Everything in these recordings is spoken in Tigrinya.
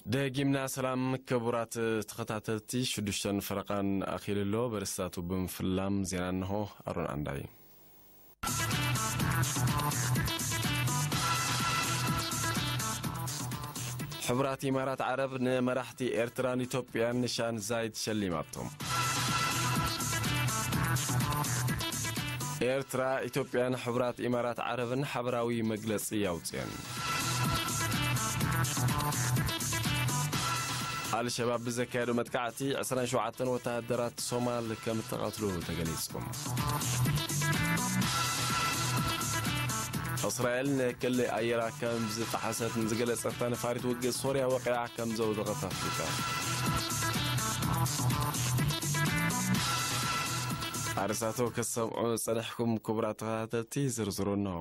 ደጊምና ሰላም ክቡራት ተኸታተልቲ፣ ሽዱሽተን ፈረቓን ኣኺሉ ኣሎ። በርስታቱ ብምፍላም ዜና እንሆ። ኣሮን ኣንዳይ። ሕቡራት ኢማራት ዓረብ ንመራሕቲ ኤርትራን ኢትዮጵያን ኒሻን ዛይድ ሸሊማቶም። ኤርትራ፣ ኢትዮጵያን ሕቡራት ኢማራት ዓረብን ሓበራዊ መግለጺ ኣውጽኤን። ኣልሸባብ ብዘካየዶ መጥቃዕቲ ዕስራን ሸውዓተን ወተሃደራት ሶማል ከም እተቐትሉ ተገሊጹ። እስራኤል ንክሊ ኣየራ ከም ዝጠሓሰት ንዝገለጸታ ነፋሪት ውግእ ሶርያ ወቂዓ ከም ዘውደቐት ኣፍሊጣ። ኣርእስታቱ ክትሰምዑ ጸኒሕኩም ክቡራት ተኸታተልቲ፣ ዝርዝሩ እንሆ።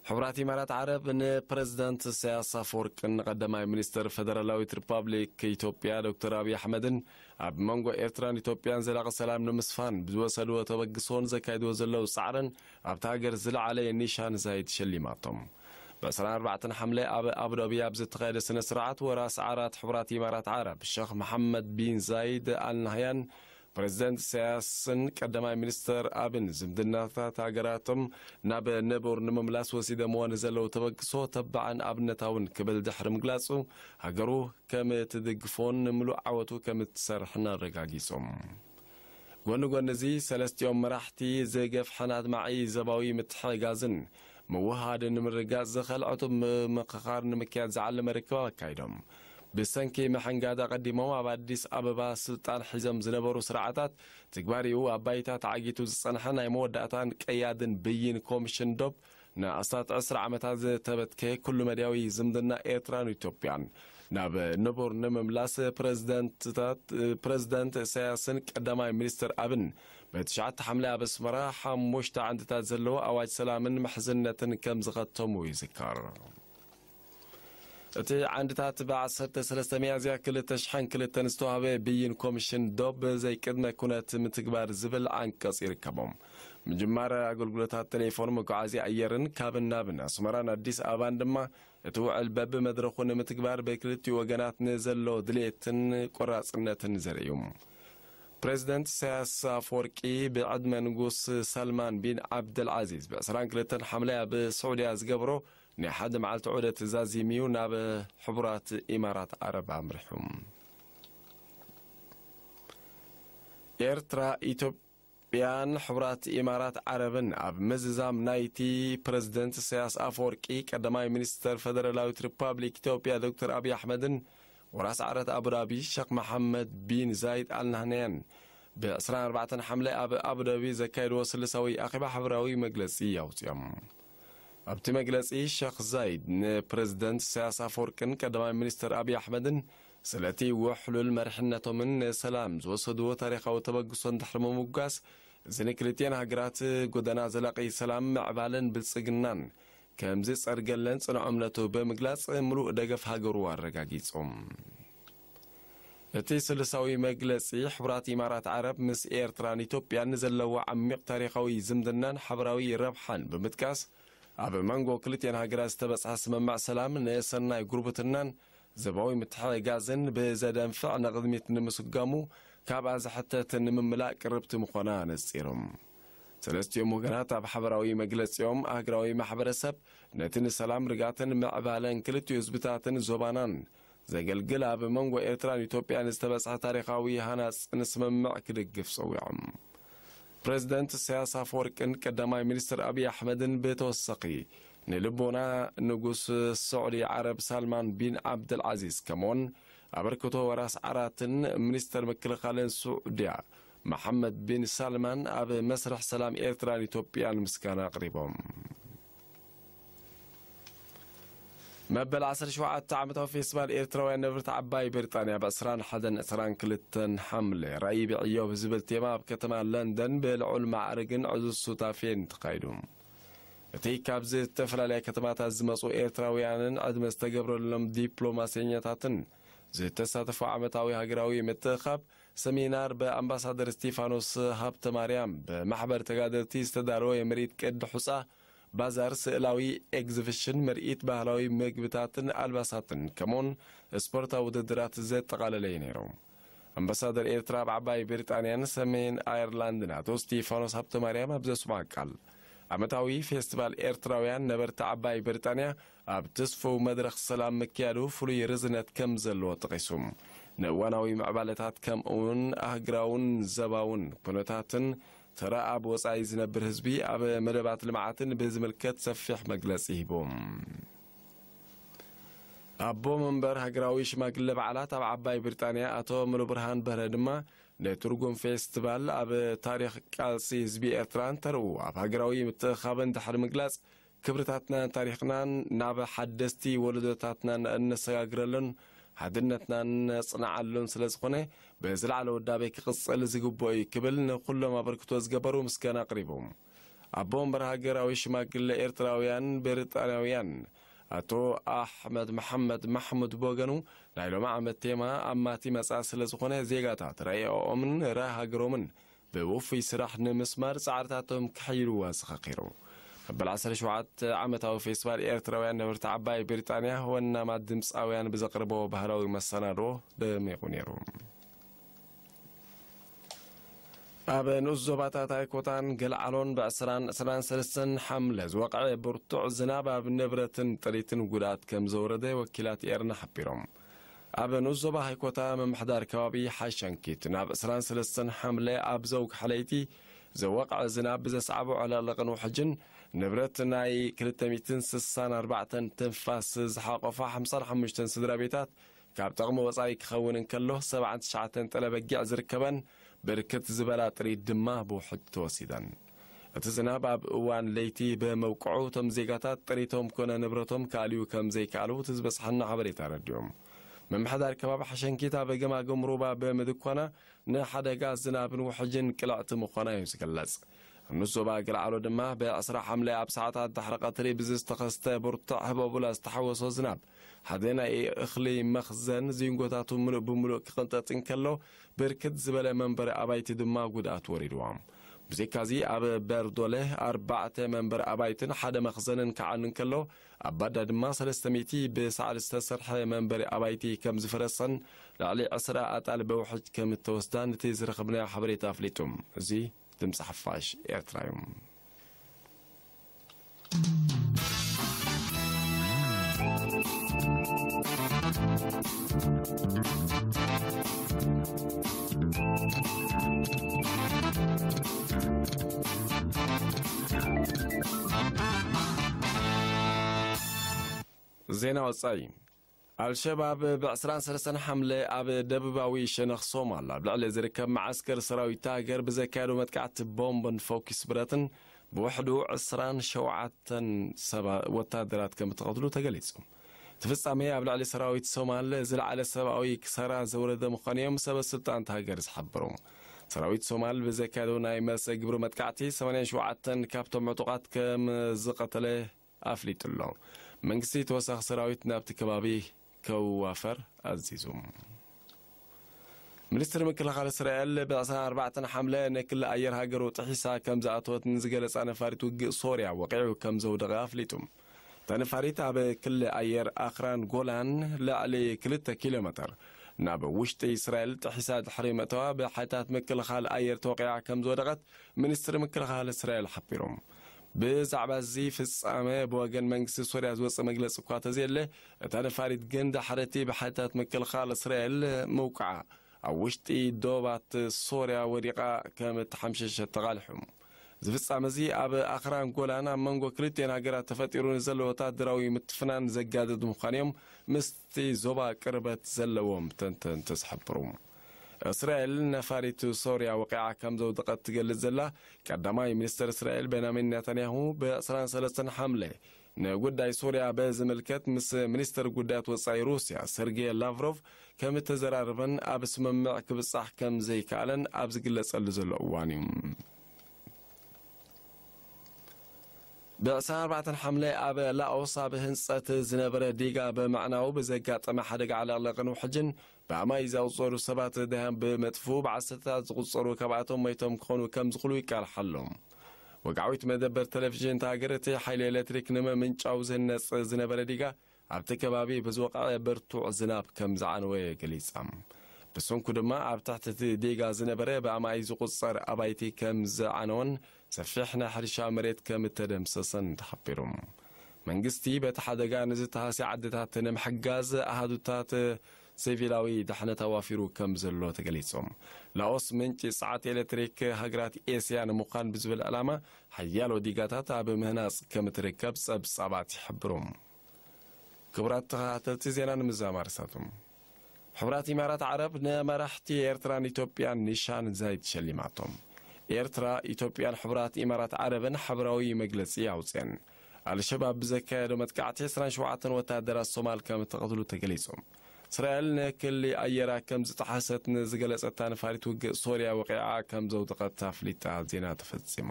ሕቡራት ኢማራት ዓረብ ንፕረዚደንት ኢሳያስ ኣፈወርቅን ንቀዳማይ ሚኒስተር ፈደራላዊት ሪፓብሊክ ኢትዮጵያ ዶክተር ኣብይ ኣሕመድን ኣብ መንጎ ኤርትራን ኢትዮጵያን ዘላቒ ሰላም ንምስፋን ብዝወሰድዎ ተበግሶን ዘካይድዎ ዘለዉ ጻዕርን ኣብታ ሃገር ዝለዓለ ኒሻን ዛይድ ሸሊማቶም። ብ ዕስራን ኣርባዕተን ሓምለ ኣብ ኣቡዳቢ ኣብ ዝተኻየደ ስነ ስርዓት ወራስ ዓራት ሕቡራት ኢማራት ዓረብ ሸኽ መሓመድ ቢን ዛይድ ኣልናህያን ፕረዚደንት ኢሳያስን ቀዳማይ ሚኒስተር ኣብን ዝምድናታት ሃገራቶም ናብ ንቡር ንምምላስ ወሲደምዎ ንዘለዉ ተበግሶ ተባዕን ኣብነታውን ክብል ድሕሪ ምግላጹ፣ ሃገሩ ከም እትድግፎን ንምሉእ ዓወቱ ከም እትሰርሕን ኣረጋጊጾም። ጎኒ ጎኒ እዚ፣ ሰለስቲኦም መራሕቲ ዝገፍሐን ኣድማዒ ዞባዊ ምትሕግጋዝን ምውህሃድን ንምርግጋጽ ዘኽእል ዕቱብ ምምኽኻር ንምክያድ ዝዓለመ ርክብ ኣካይዶም። ብሰንኪ ምሕንጋድ ኣቐዲሞም ኣብ ኣዲስ ኣበባ ስልጣን ሒዞም ዝነበሩ ስርዓታት፣ ትግባሪኡ ኣብ ባይታ ተዓጊቱ ዝጸንሐ ናይ መወዳእታን ቀያድን ብይን ኮሚሽን ዶብ፣ ንኣስታት ዕስራ ዓመታት ዝተበትከ ኩሉ መድያዊ ዝምድና ኤርትራን ኢትዮጵያን ናብ ንቡር ንምምላስ፣ ፕረዚደንትታት፣ ፕረዚደንት ኢሳያስን ቀዳማይ ሚኒስትር ኣብን ብትሽዓተ ሓምለ ኣብ ኣስመራ ሓሙሽተ ዓንድታት ዘለዎ ኣዋጅ ሰላምን ምሕዝነትን ከም ዝኸተሙ ይዝከር። እቲ ዓንድታት ብ ዓሰርተ ሰለስተ ሚያዝያ ክልተ ሽሕን ክልተን ዝተዋህበ ብይን ኮሚሽን ዶብ ዘይቅድመ ኩነት ምትግባር ዝብል ዓንቀጽ ይርከቦም። ምጅማር ኣገልግሎታት ቴሌፎን፣ መጓዓዝያ ኣየርን ካብን ናብን ኣስመራን ኣዲስ ኣበባን ድማ እቲ ውዕል በብመድረኹ ንምትግባር ብክልቲኡ ወገናት ንዘሎ ድልየትን ቆራጽነትን ዘርኢ እዩ። ፕረዚደንት ኢሳያስ ኣፈወርቂ ብዕድመ ንጉስ ሳልማን ቢን ዓብደልዓዚዝ ብ ዕስራን ክልተን ሓምለ ኣብ ስዑድያ ዝገብሮ ናይ ሓደ መዓልቲ ዑደት ዛዚም እዩ ናብ ሕቡራት ኢማራት ዓረብ ኣምሪሑ። ኤርትራ፣ ኢትዮጵያን ሕቡራት ኢማራት ዓረብን ኣብ ምዝዛም ናይቲ ፕረዚደንት ኢሳያስ ኣፈወርቂ ቀዳማይ ሚኒስተር ፈደራላዊት ሪፓብሊክ ኢትዮጵያ ዶክተር ኣብይ ኣሕመድን ወራስ ዓራት ኣቡዳቢ ሸኽ መሓመድ ቢን ዛይድ ኣልናህንያን ብ ዕስራን ኣርባዕተን ሓምለ ኣብ ኣቡዳቢ ዘካየድዎ ስልሳዊ ኣኼባ ሓበራዊ መግለጺ ኣውጺኦም። ኣብቲ መግለጺ ሸኽ ዛይድ ንፕረዚደንት ኢሳያስ ኣፈወርቅን ቀዳማይ ሚኒስተር ኣብይ ኣሕመድን ስለቲ ውሕሉል መሪሕነቶምን ንሰላም ዝወሰድዎ ታሪኻዊ ተበግሶን ድሕሪ ምምጓስ፣ እዚ ንክልቲኤን ሃገራት ጎደና ዘላቒ ሰላም፣ ምዕባለን ብልጽግናን ከም ዝጸርገለን ጽኑዕ እምነቱ ብምግላጽ፣ ምሉእ ደገፍ ሃገሩ ኣረጋጊጹ። እቲ ስሉሳዊ መግለጺ፣ ሕቡራት ኢማራት ዓረብ ምስ ኤርትራን ኢትዮጵያን ንዘለዎ ዓሚቕ ታሪኻዊ ዝምድናን ሓበራዊ ረብሓን ብምጥቃስ፣ ኣብ መንጎ ክልቲኤን ሃገራት ዝተበጽሐ ስምምዕ ሰላም ንሰናይ ጉርብትናን ዞባዊ ምትሕግጋዝን ብዘደንፍዕ ንቕድሚት ንምስጋሙ ካብኣ ዝሕተት ንምምላእ ቅርብቲ ምዃና ኣነጺሩ። ሰለስቲኦም ወገናት ኣብ ሓበራዊ መግለጺኦም፣ ኣህጉራዊ ማሕበረሰብ ነቲ ንሰላም፣ ርግኣትን ምዕባለን ክልቲኡ ህዝብታትን ዞባናን ዘገልግል ኣብ መንጎ ኤርትራን ኢትዮጵያን ዝተበጽሐ ታሪኻዊ ሃናጽን ስምምዕ ክድግፍ ጸዊዖም። ፕረዚደንት ኢሳያስ ኣፈወርቅን ቀዳማይ ሚኒስትር ኣብይ ኣሕመድን ብተወሳኺ ንልቦና ንጉስ ስዑዲ ዓረብ ሳልማን ቢን ዓብደልዓዚዝ ከምኡውን ኣበርክቶ ወራስ ዓራትን ሚኒስተር ምክልኻልን ስዑድያ መሓመድ ቢን ሳልማን ኣብ መስርሕ ሰላም ኤርትራን ኢትዮጵያን ምስጋና ኣቕሪቦም። መበል ዓሰርተ ሸውዓተ ዓመታዊ ፌስቲቫል ኤርትራውያን ነበርቲ ዓባይ ብሪጣንያ ብ ዕስራን ሓደን ዕስራን ክልተን ሓምለ ራእይ ብዕዮ ብዝብል ቴማ ኣብ ከተማ ለንደን ብልዑል ማዕርግን ዕዙዝ ሱታፌን ተኻይዱ። እቲ ካብ ዝተፈላለያ ከተማታት ዝመጹ ኤርትራውያንን ዕድመ ዝተገብረሎም ዲፕሎማሰኛታትን ዝተሳተፎ ዓመታዊ ሃገራዊ ምትእኻብ ሰሚናር ብኣምባሳደር እስቲፋኖስ ሃብተማርያም ብማሕበር ተጋደልቲ ዝተዳለወ የምሪት ቅዲ ሑጻ ባዛር፣ ስእላዊ ኤግዚቢሽን፣ ምርኢት ባህላዊ ምግብታትን ኣልባሳትን፣ ከምኡውን ስፖርታዊ ውድድራት ዘጠቓለለ እዩ ነይሩ። ኣምባሳደር ኤርትራ ኣብ ዓባይ ብሪጣንያን ሰሜን ኣየርላንድን ኣቶ ስቲፋኖስ ሃብተማርያም ኣብ ዘስምዖ ቃል፣ ዓመታዊ ፌስቲቫል ኤርትራውያን ነበርቲ ዓባይ ብሪጣንያ ኣብ ትስፉው መድረኽ ሰላም ምክያዱ ፍሉይ ርዝነት ከም ዘለዎ ጠቒሱ፣ ንእዋናዊ ምዕባለታት ከምኡውን ኣህግራውን ዘባውን ኩነታትን ተራ ኣብ ወጻኢ ዝነብር ህዝቢ ኣብ መደባት ልምዓትን ብዝምልከት ሰፊሕ መግለጺ ሂቡ። ኣቦ መንበር ሃገራዊ ሽማግለ በዓላት ኣብ ዓባይ ብሪጣንያ ኣቶ ሙሉብርሃን በርሀ ድማ፣ ንትርጉም ፌስቲቫል ኣብ ታሪኽ ቃልሲ ህዝቢ ኤርትራን ተርኡ ኣብ ሃገራዊ ምትእኻብን ድሕሪ ምግላጽ፣ ክብርታትናን ታሪኽናን ናብ ሓደስቲ ወለዶታትና እነሰጋግረሉን ሓድነትና እነጽንዓሉን ስለ ዝኾነ፣ ብዝለዓለ ውዳቤ ክቕጽል ዝግብኦ እዩ ክብል ንኹሎም ኣበርክቶ ዝገበሩ ምስጋና ኣቕሪቡ። ኣቦ ወንበር ሃገራዊ ሽማግለ ኤርትራውያን ብሪጣንያውያን ኣቶ ኣሕመድ መሓመድ ማሕሙድ ብወገኑ፣ ናይ ሎሚ ዓመት ቴማ ኣማቲ መጻ ስለ ዝኾነ፣ ዜጋታት ራእዮኦምን ራእ ሃገሮምን ብውፉይ ስራሕ ንምስማር ጻዕርታቶም ከሕይልዎ ኣዘኻኺሩ። መበል ዓሰርተ ሸውዓተ ዓመታዊ ፌስቲቫል ኤርትራውያን ነበርቲ ዓባይ ብሪጣንያ ወናማት ድምጻውያን ብዘቕርቦ ባህላዊ መሰናድኦ ደሚቑ ነይሩ። ኣብ ንኡስ ዞባታት ኣይኮታን ገልዓሎን ብዕስራን ዕስራን ሰለስተን ሓምለ ዝወቕዐ ብርቱዕ ዝናብ ኣብ ንብረትን ጥሪትን ጉድኣት ከም ዘውረደ ወኪላት ኤርና ሓቢሮም። ኣብ ንኡስ ዞባ ሃይኮታ ምምሕዳር ከባቢ ሓሸንኪት ናብ ዕስራን ሰለስተን ሓምለ ኣብ ዘውግሐ ለይቲ ዘወቕዐ ዝናብ ብዘስዓቦ ዕለቕለቕን ውሕጅን ንብረት ናይ ክልተ ሚእትን ስሳን ኣርባዕተን ትንፋስ ዝሓቖፋ ሓምሳን ሓሙሽተን ስድራ ቤታት ካብ ጥቕሚ ወጻኢ ክኸውን እንከሎ፣ ሰብዓን ትሽዓተን ጠለ በጊዕ ዝርከበን ብርክት ዝበላ ጥሪት ድማ ብውሕጅ ተወሲደን። እቲ ዝናብ ኣብ እዋን ለይቲ ብመውቅዑ፣ እቶም ዜጋታት ጥሪቶም ኮነ ንብረቶም ክኣልዩ ከም ዘይከኣሉ እቲ ዝበጽሓና ሓበሬታ ኣረዲኦም። ምምሕዳር ከባቢ ሓሸንኪት ኣብ ገማግም ሩባ ብምድኳና ንሓደጋ ዝናብን ውሕጅን ቅልዕቲ ምዃና እዩ ዝግለጽ። ኣብ ንኡስ ዞባ ገልዓሎ ድማ ብዕስራ ሓምለ ኣብ ሰዓታት ድሕሪ ቀትሪ ብዝተኸስተ ብርቱዕ ህቦቡላ ዝተሓወሶ ዝናብ፣ ሓደ ናይ እኽሊ መኽዘን ዚንጎታቱ ምሉእ ብምሉእ ክቕንጠጥ እንከሎ፣ ብርክት ዝበለ መንበሪ ኣባይቲ ድማ ጉድኣት ወሪድዎም። ብዘይካዚ ኣብ በርዶለ ኣርባዕተ መንበሪ ኣባይትን ሓደ መኽዘንን ክዓኑ እንከሎ፣ ኣብ ባዳ ድማ ሰለስተ ሚእቲ ብሳዕሪ ዝተሰርሐ መንበሪ ኣባይቲ ከም ዝፈረሰን ልዕሊ ዕስራ ኣጣል ብውሕጅ ከም እተወስዳን እቲ ዝረኸብናዮ ሓበሬታ ኣፍሊጡ። እዚ ድምፂ ሓፋሽ ኤርትራ እዩ። ዜና ወጻኢ። ኣልሸባብ ብዕስራን ሰለስተን ሓምለ ኣብ ደቡባዊ ሸነኽ ሶማል ኣብ ልዕሊ ዝርከብ መዓስከር ሰራዊት ሃገር ብዘካየዶ መጥቃዕቲ ቦምብን ፎኪስ ብረትን ብውሕዱ ዕስራን ሸውዓተን ሰባ-፣ ወታደራት ከም እተቐትሉ ተገሊጹ። እቲ ፍጻሜ ኣብ ልዕሊ ሰራዊት ሶማል ዝለዓለ ሰብኣዊ ክሳራ ዘውረደ ምዃኑ እዮም ሰበ ስልጣን እታ ሃገር ዝሓበሩ። ሰራዊት ሶማል ብዘካየዶ ናይ መልሰ ግብሪ መጥቃዕቲ ሰማንያን ሸውዓተን ካብቶም ዕጡቓት ከም ዝቐተለ ኣፍሊጡ ኣሎ። መንግስቲ ተወሳኺ ሰራዊት ናብቲ ከባቢ ከዋፈር ኣዚዙ። ሚኒስትሪ ምክልኻል እስራኤል ብዕስራን ኣርባዕተን ሓምለ ንክሊ ኣየር ሃገሩ ጥሒሳ ከም ዝኣተወት ንዝገለጻ ነፋሪት ውግእ ሶርያ ወቒዑ ከም ዘውደቐ ኣፍሊጡ። እታ ነፋሪት ኣብ ክሊ ኣየር ኣኽራን ጎላን ልዕሊ ክልተ ኪሎ ሜተር ናብ ውሽጢ እስራኤል ጥሒሳ ድሕሪ ምእተዋ ብሓይልታት ምክልኻል ኣየር ተወቒዓ ከም ዝወደቐት ሚኒስትሪ ምክልኻል እስራኤል ሓቢሩ። ብዛዕባ እዚ ፍጻመ ብወገን መንግስቲ ሶርያ ዝወጸ መግለጺ እኳ ተዘየለ፣ እታ ነፋሪት ግን ድሕሪ እቲ ብሓይልታት ምክልኻል እስራኤል ምውቃዓ ኣብ ውሽጢ ዶባት ሶርያ ወዲቓ ከም እተሓምሸሸት ተቓሊሑ። እዚ ፍጻመ እዚ ኣብ ኣኽራን ጎላን ኣብ መንጎ ክልቲኤን ሃገራት ተፈጢሩ ንዘሎ ወታደራዊ ምትፍናን ዘጋድድ ምዃኑ እዮም ምስቲ ዞባ ቅርበት ዘለዎም ተንተንቲ ዝሕብሩ። እስራኤል ነፋሪት ሶርያ ወቂዓ ከም ዘውደቐት ትገልጽ ዘላ ቀዳማይ ሚኒስተር እስራኤል ቤንያሚን ኔታንያሁ ብዕስራን ሰለስተን ሓምለ ንጉዳይ ሶርያ በዝምልከት ምስ ሚኒስተር ጉዳያት ወጻኢ ሩስያ ሰርጌ ላቭሮቭ ከም እተዘራረበን ኣብ ስምምዕ ክብጻሕ ከም ዘይከኣለን ኣብ ዝግለጸሉ ዘሎ እዋን እዩ። ብዕስራን ኣርባዕተን ሓምለ ኣብ ላኦስ ኣብ ህንጸት ዝነበረ ዲጋ ብምዕናው ብዘጋጠመ ሓደጋ ዕለቕለቕን ውሕጅን ብኣማይ ዝቑጸሩ ሰባት ደሃም ብምጥፍኡ ብዓሰርተታት ዝቑጸሩ ካብኣቶም ሞይቶም ክኾኑ ከም ዝኽእሉ ይቃልሓሎም። ወግዓዊት መደበር ቴሌቪዥን እታ ሃገር፣ እቲ ሓይሊ ኤሌክትሪክ ንምምንጫው ዝህነጽ ዝነበረ ዲጋ ኣብቲ ከባቢ ብዝወቕዐ ብርቱዕ ዝናብ ከም ዝዓነወ ገሊጻ። ብሰንኩ ድማ ኣብ ትሕቲ እቲ ዲጋ ዝነበረ ብኣማይ ዝቑጸር ኣባይቲ ከም ዝዓነወን ሰፊሕ ናይ ሕርሻ መሬት ከም እተደምሰሰን ተሓቢሩ። መንግስቲ በቲ ሓደጋ ንዝተሃስያ ዓድታት ንምሕጋዝ ኣሃዱታት ሲቪላዊ ድሕነት ኣዋፊሩ ከም ዘሎ ተገሊጹ። ላኦስ ምንጪ ጸዓት ኤሌክትሪክ ሃገራት ኤስያ ንምዃን ብዝብል ዕላማ ሓያሎ ዲጋታት ኣብ ምህናጽ ከም እትርከብ ጸብጻባት ይሕብሩ። ክቡራት ተኸታተልቲ ዜና ንምዝዛም ኣርእስታቶም። ሕቡራት ኢማራት ዓረብ ንመራሕቲ ኤርትራን ኢትዮጵያን ኒሻን ዛይድ ሸሊማቶም። ኤርትራ፣ ኢትዮጵያን ሕቡራት ኢማራት ዓረብን ሓበራዊ መግለጺ ኣውፅኤን። ኣልሸባብ ብዘካየዶ መጥቃዕቲ ዕስራን ሸውዓተን ወታደራት ሶማል ከም እተቐትሉ ተገሊጹ። እስራኤል ንክሊ ኣየራ ከም ዝጠሓሰት ንዝገለጸታ ነፋሪት ውግእ ሶርያ ወቂዓ ከም ዘውደቐት ኣፍሊጣ። ዜና ተፈጺሙ።